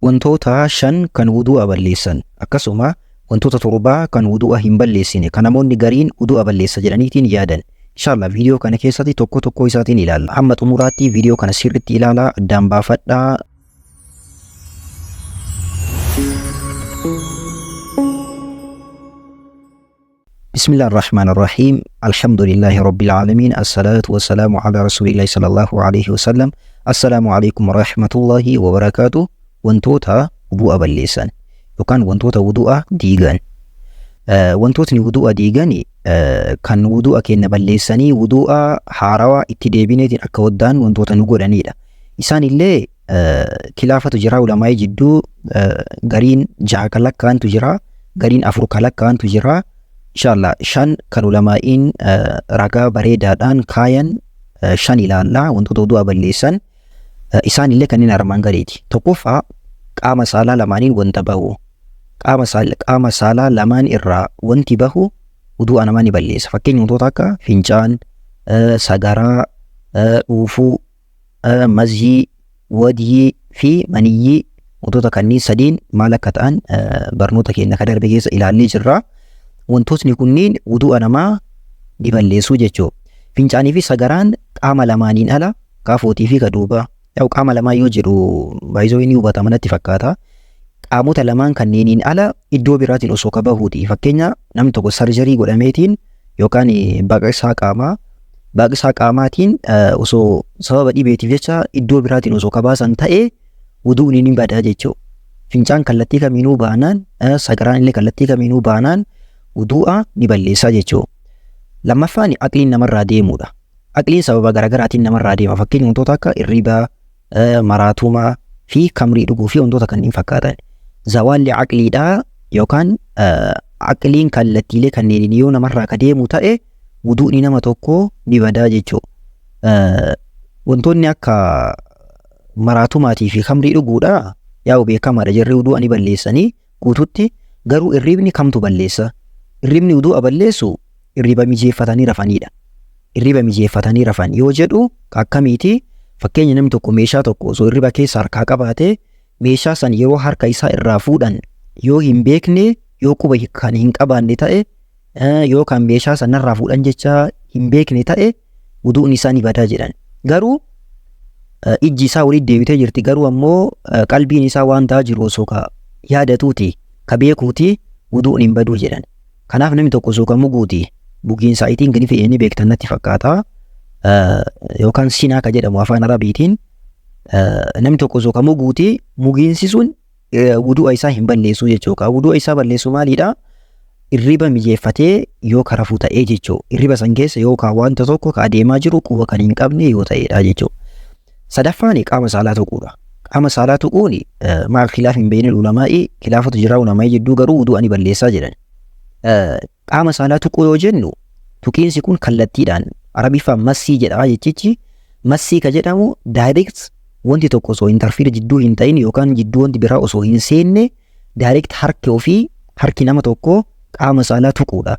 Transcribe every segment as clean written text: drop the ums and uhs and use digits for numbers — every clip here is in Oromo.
Wantoota 5 kan wudu'a balleessan, akkasuma wantoota 7 kan wudu'a hin balleessine, kan namoonni gariin wudu'a balleessa jedhaniitiin yaadan. Inshallah viidiyoo kana keessatti tokko tokkoo isaatiin ilaalla. Hamma xumuraatti viidiyoo kana sirriitti ilaalaa, addaan baafadhaa. بسم الله الرحمن الرحيم الحمد لله رب العالمين الصلاة والسلام على رسول الله صلى الله عليه وسلم السلام عليكم ورحمة الله وبركاته. Wantoota wudu'a balleessan yookaan wantoota wudu'a diigan. Wantootni wudu'a diigan kan wudu'a keenya balleessanii wudu'a haarawaa itti deebineetiin akka waddaan wantoota nu godhanidha. Isaan illee kilaafatu jira ulamaa'ii jidduu, gariin 6 kan lakkaa'antu jira, gariin 4 kan lakkaa'antu jira. Inshallah 5 kan ulamaa'iin ragaa bareedaadhaan kaayan 5 ilaalla wantoota wudu'a balleessan. Isaan illee kanneen armaan gadiiti. Tokkoffaa, qaama saalaa lamaaniin wanta bahu. Qaama saalaa lamaan irraa wanti bahu wudu'a namaa ni balleessa. Fakkeenya wantoota akka fincaan, sagaraa, dhuufuu, mazyii, wadyii fi maniyyii, wantoota kanneen sadiin maal akka ta'an barnoota keenya kan darbe keessa ilaallee jirra. Wantootni kunniin wudu'a namaa ni balleessuu jechuudha. Fincaanii fi sagaraan qaama lamaaniin ala, kaafootii fi kaduuba. Yaa'u qaama lamaan yoo jedhu baay'isoo inni hubatama natti fakkaata. Qaamota lamaan kanneeniin ala iddoo biraatiin osoo ka bahuuti. Fakkeenya namni tokko sarjarii godhameetiin yookaan baqaqsaa qaamaa baqaqsaa qaamaatiin osoo sababa dhibeetiif jecha iddoo biraatiin osoo ka baasan ta'ee wuduun ni bada jechuudha. Fincaan kallattii kamiinuu baanaan, sagaraan illee kallattii kamiinuu baanaan wudu'a ni balleessaa jechuudha. Lammaffaan aqliin namarraa deemuudha. Aqliin sababa garaagaraatiin namarraa deema. Fakkeenya wantoota akka irribaa, maraatumaa fi kamrii dhuguu fi wantoota kanneen fakkaatan. Zawaalli aqliidhaa yookaan aqliin kallattiilee kanneeniin yoo namarraa ka deemu ta'e wudu'ni nama tokkoo ni badaa jechuudha. Wantoonni akka maraatumaatii fi kamrii dhuguudhaa yaa'u beekamaadha, jarri wudu'a ni balleessanii guututti. Garuu irribni kamtu balleessa? Irribni wudu'a balleessu irriba mijeeffatanii rafanidha. Irriba mijeeffatanii rafan yoo jedhu akkamiiti? Fakkeenya namni tokko meeshaa tokko osoo irriba keessa harkaa qabaate, meeshaa san yeroo harka isaa irraa fuudhan yoo hin beekne, yoo quba kan hin qabaanne ta'e, yoo kan meeshaa sanarraa fuudhan jecha hin beekne ta'e, wuduun isaa ni badaa jedhan. Garuu ijji isaa walitti deebitee jirti, garuu ammoo qalbiin isaa waan ta'aa jiru osoo ka yaadatuuti ka beekuuti, wuduun hin baduu jedhan. Kanaaf namni tokko osoo kan muguuti, bugiinsa itiin gadi fe'ee ni beektan natti fakkaata. Yookaan sinaa ka jedhamu afaan Arabiitiin, namni tokko osoo kan muguuti, mugiinsi sun wudu'a isaa hin balleessu jechuudha. Wudu'a isaa balleessu maalidha? Irriba mijeeffatee yoo ka rafu ta'ee jechuudha. Irriba san keessa yoo ka wanta tokko ka adeemaa jiru quba kan hin qabne yoo ta'edha jechuudha. Sadaffaan qaama saalaa tuquudha. Qaama saalaa tuquun maal khilaaf hin beekne ulamaa'ii, khilaafatu jira ulamaa'ii jidduu, garuu wudu'a ni balleessaa jedhan. Qaama saalaa tuquu yoo jennu, tuqiinsi kun kallattiidhaan Arabiffaan massii jedha jechichi. Massii ka jedhamu direct wanti tokko osoo interfere jidduu hin ta'in yookaan jidduu wanti biraa osoo hin seenne direct harki ofii, harki nama tokko qaama saalaa tuquudha.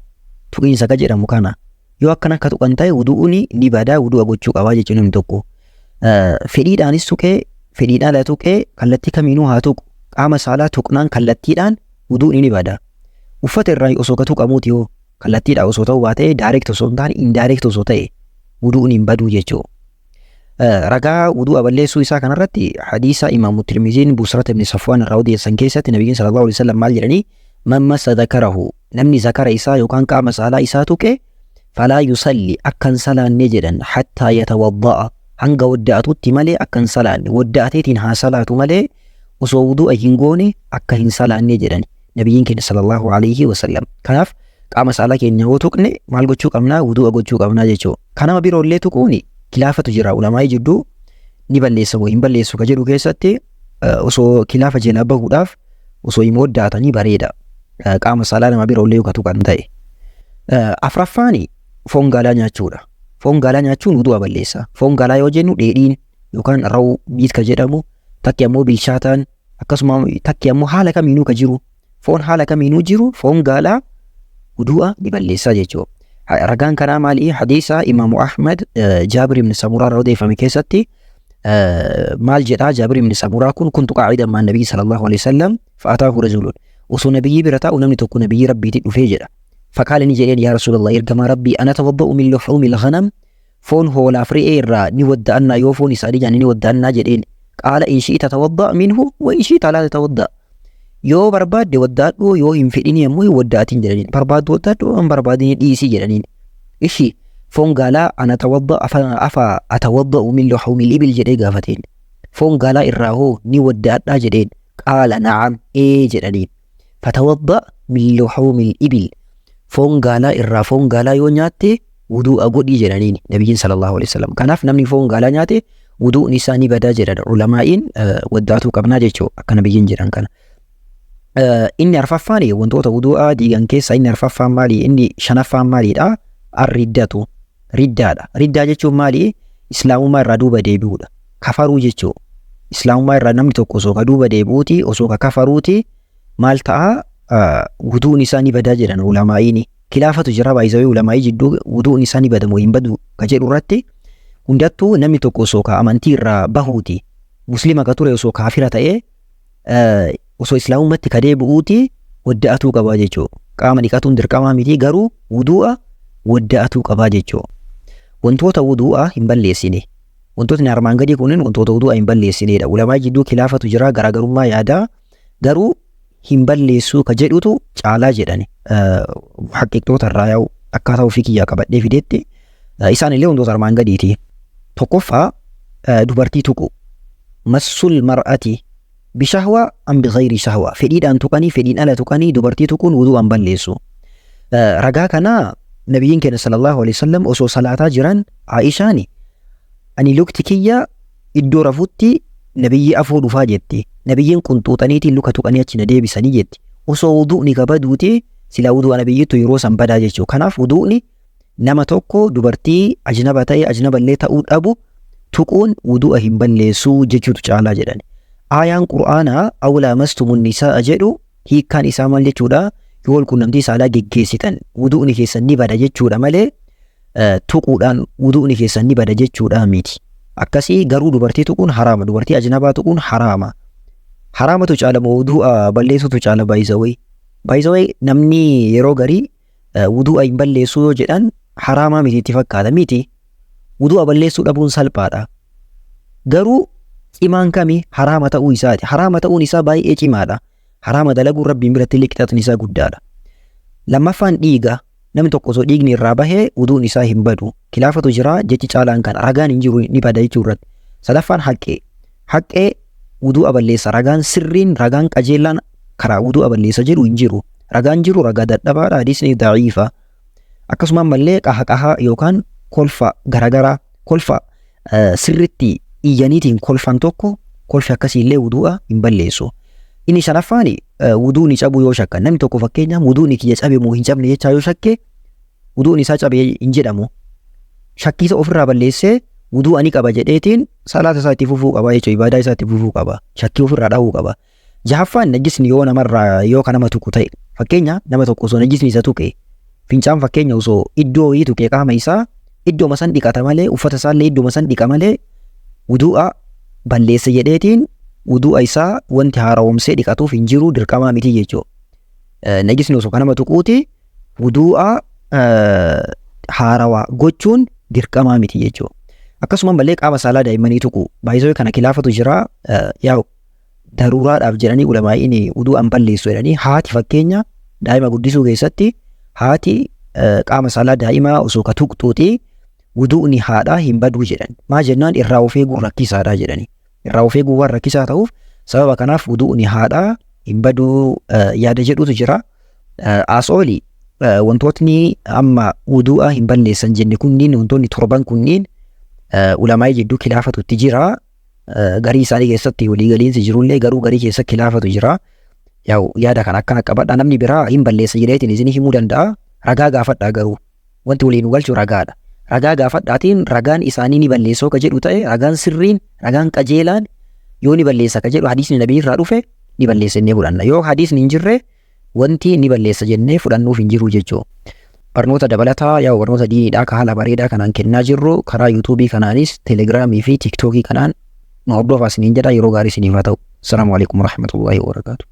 Tuqiinsa ka jedhamu kana. Yoo akkana akka tuqan ta'e wudu'uun ni badaa, wudu'a gochuu qabaa jechuun namni tokko. Fedhiidhaanis tuqee, fedhiidhaan ala tuqee, kallattii kamiinuu haa tuqu, qaama saalaa tuqnaan kallattiidhaan wudu'uun ni bada. Uffata irraa osoo ka tuqamuuti yoo kallattiidhaan osoo ta'uu baatee, direct osoo hin taane indirect osoo ta'e, wudu'uun hin baduu jechuudha. Ragaa wudu'a balleessuu isaa kanarratti hadiisa Imaamu Tirmiziin Busrata ibn Safwaan irraa odeessan keessatti Nabiyyiin sallallahu alaihi wasallam maal jedhanii? Man massa zakarahu, namni zakara isaa yookaan qaama saalaa isaa tuqe, falaa yusalli, akka hin salaanne jedhan, hattaa yatawadda'a, hanga wadda'atutti malee akka hin salaanne, wadda'ateetiin haa salaatu malee osoo wudu'a hin goone akka hin salaanne jedhan Nabiyyiin keenya sallallahu alaihi wasallam. Kanaaf qaama saalaa keenya yoo tuqne maal gochuu qabnaa? Wudu'a gochuu qabnaa jechuudha. Kanama biroollee tuquuni kilaafatu jira ulamaa'ii jidduu, ni balleessa moo hin balleessu ka jedhu keessatti osoo kilaafa jalaa bahuudhaaf osoo hin wadda'atanii bareeda. Qaama saalaa nama biroollee yoo ka tuqan ta'e. Afraffaan foon gaalaa nyaachuudha. Foon gaalaa nyaachuun wudu'a balleessa. Foon gaalaa yoo jennu dheedhiin yookaan raw meat ka jedhamu, takki ammoo bilchaataan, akkasuma takki ammoo haala kamiinuu ka jiru, foon haala kamiinuu jiru, foon gaalaa wudu'a ni balleessaa jechuudha. Ragaan kanaa maali? Hadiisa Imaamu Ahmad Jaabir ibn Samuraa irraa odeeffame keessatti Maal jedhaa Jaabir ibn Samuraa kun? Kuntu qaacidan ma'a nabiyyi sallallahu alaihi wasallam fa'ataahu rajulun. Osoo nabiyyi bira taa'u namni tokko nabiyyi rabbiitti dhufee jedha. Faqaala, ni jedheen, yaa Rasuulallah, ergamaa rabbii, ana tawadda'u min luhuumil ghanam, foon hoolaaf re'ee irraa ni wadda'annaa, yoo foon isaanii nyaanne ni wadda'annaa jedheen. Qaala, in shi'ita tawadda' minhu wa in shi'ita laa tatawadda'. Yoo barbaadde wadda'adhu, yoo hin fedhini ammoo hin wadda'atin jedhaniin. Barbaaddu wadda'adhu, hin barbaadini dhiisii jedhaniin. Ishi foon gaalaa, ana tawadda afa atawadda'u min luhuumil ibil jedhee gaafateen. Foon gaalaa irraa hoo ni wadda'adhaa jedheen. Qaala, na'am, ee jedhaniin. Fatawadda' min luhuumil ibil. Foon gaalaa irraa, foon gaalaa yoo nyaatte wudu'a godhii jedhaniin nabiyyiin sallallahu alaihi wasallam. Kanaaf namni foon gaalaa nyaate wudu'ni isaa ni badaa jedhan ulamaa'iin, waddaatuu qabnaa jechuu akka nabiyyiin jedhan kana. Inni arfaffaan, wantoota wudu'aa diigan keessaa inni arfaffaan maali? Inni shanaffaan maalidha? Arriddatu. Riddaadha. Riddaa jechuun maali? Islaamummaa irraa duuba deebi'uudha. Kafaruu jechuu. Islaamummaa irraa namni tokko osoo ka duuba deebi'uuti, osoo ka kafaruuti, maal ta'a? Wuduun isaa ni badaa jedhan ulamaa'iini. Kilaafatu jira baay'isawee ulamaa'ii jidduu, wuduun isaa ni badamu hin badu ka jedhu irratti. Hundattuu namni tokko osoo ka amantii irraa bahuuti, muslima ka ture osoo kaafira ta'ee, osoo islaamummaatti ka deebi'uuti, wadda'atuu qabaa jechuudha. Qaama dhiqatuun dirqamaa miti, garuu wudu'a wadda'atuu qabaa jechuudha. Wantoota wudu'a hin balleessine. Wantootni armaan gadii kunneen wantoota wudu'a hin balleessinedha. Ulamaa jidduu kilaafatu jira, garaagarummaa yaadaa, garuu hin balleessuu ka jedhutu caalaa jedhani. Muhaqqiqtoota irraa yaa'u akkaataa ofii kiyyaa qabadhee fidetti isaan illee wantoota armaan gadiiti. Tokkoffaa, dubartii tuqu. Massul mar'ati bishahwa am bighayri shahwa. Fedhiidhaan tuqanii, fedhiin ala tuqanii, dubartii tuquun wudu'an balleessu. Ragaa kana nabiyyiin keenya sallallahu alaihi wasallam osoo salaataa jiran Aishaani, ani lukti kiyya iddoo rafutti nabiyyi afoo dhufaa jetti. Nabiyyiin qunxuuxaniitiin luka tuqanii achi na deebisanii jetti. Osoo wudu'ni kabaduuti silaa wudu'a nabiyyittu yeroo san badaa jechuudha. Kanaaf wudu'ni nama tokko dubartii ajnaba ta'e, ajnaballee ta'uu dhabu tuquun wudu'a hin balleessuu jechuutu caalaa jedhan. Aayaan Qur'aanaa aw laamastumun nisaa'a jedhu hiikkaan isaa maal jechuudha? Yoo wal quunnamtii saalaa geggeessitan wudu'ni keessan ni bada jechuudha malee tuquudhaan wudu'ni keessan ni bada jechuudha miti. Akkasii garuu dubartii tuquun haraama. Dubartii ajnabaa tuquun haraama. Haraamatu caala moo wudu'a balleessutu caala baay'isawee? Baay'isawee, namni yeroo garii wudu'a hin balleessuu yoo jedhan haraamaa miti itti fakkaata miti. Wudu'a balleessuu dhabuun salphaadha. Garuu cimaan kami? Haraama ta'uu isaati. Haraama ta'uun isaa baay'ee cimaadha. Haraama dalaguun rabbiin biratti illee qixaxni isaa guddaadha. Lammaffaan dhiiga. Namni tokko osoo dhiigni irraa bahee wuduun isaa hin badu. Kilaafatu jira, jechi caalaan kana, ragaan hin jiru ni bada jechuu irratti. Sadaffaan haqqee. Haqqee wudu'a balleessa ragaan sirriin, ragaan qajeelaan karaa wudu'a balleessa jedhu hin jiru. Ragaan jiru ragaa dadhabaadha, hadiisni da'iifa. Akkasuma ammallee qaha qaha yookaan kolfa garagaraa, kolfa sirritti iyyaniitiin kolfan tokko, kolfi akkasii illee wudu'a hin balleessu. Inni shanaffaan wuduun cabuu yoo shakkan, namni tokko fakkeenyaaf wuduun kiyya cabe moo hin cabne jechaa yoo shakke, wuduun isaa cabe hin jedhamu. Shakkiisa ofirraa balleessee wuduu ani qaba jedheetiin salaata isaa itti fufuu qaba jechuudha. Ibaadaa isaa itti fufuu qaba. Shakkii ofirraa dhahuu qaba. Jahaffaan najisni yoo namarraa, yoo ka nama tuqu ta'e, fakkeenya nama tokko osoo najisni isa tuqe, fincaan fakkeenya osoo iddoo wayii tuqe, qaama isaa iddooma san dhiqata malee, uffata isaallee iddooma san dhiqa malee, wudu'a balleessa jedheetiin wudu'a isaa wanti haara'oomsee dhiqatuuf hin jiru, dirqamaa miti jechuudha. Najisni osoo ka nama tuquuti wudu'a haarawaa gochuun dirqamaa miti jechuudha. Akkasuma malee qaama saalaa daa'immanii tuqu baay'isoo kana kilaafatu jira, yaa'u daruuraadhaaf jedhanii ulamaa'iin wudu'an balleessu jedhanii. Haati fakkeenya daa'ima guddisuu keessatti haati qaama saalaa daa'imaa osoo ka tuqxuuti wudu'ni haadhaa hin baduu jedhan. Maa jennaan irraa of eeguun rakkisaadha jedhani. Irraa of eeguu waan rakkisaa ta'uuf sababa kanaaf wudu'ni haadhaa hin baduu yaada jedhutu jira. As ooli wantootni amma wudu'a hin balleessan jenne kunniin, wantoonni torban kunniin ulamaa'ii jidduu kilaafatu itti jira. Garii isaanii keessatti waliigaliinsi jirullee garuu garii keessa kilaafatu jira. Yaa'u yaada kana akkana qabadha, namni biraa hin balleessa jedheetiin isin himuu danda'a. Ragaa gaafadhaa, garuu wanti waliin nu galchu ragaadha. Ragaa gaafadhaatiin ragaan isaanii ni balleessoo ka jedhu ta'e, ragaan sirriin, ragaan qajeelaan yoo ni balleessa ka jedhu hadiisni nabii irraa dhufe, ni balleessa jennee fudhanna. Yoo hadiisni hin jirre wanti ni balleessa jennee fudhannuuf hin jiru jechuudha. Barnoota dabalataa, yaa'u barnoota diiniidhaa ka haala bareedaa kanaan kennaa jirru karaa yuutuubii kanaanis, teelegiraamii fi tiiktookii kanaan Nu hordofaa isiniin jedha, yeroo gaarii isiniif haa ta'u. Assalaamu alaikum warahmatullahi wabarakaatu.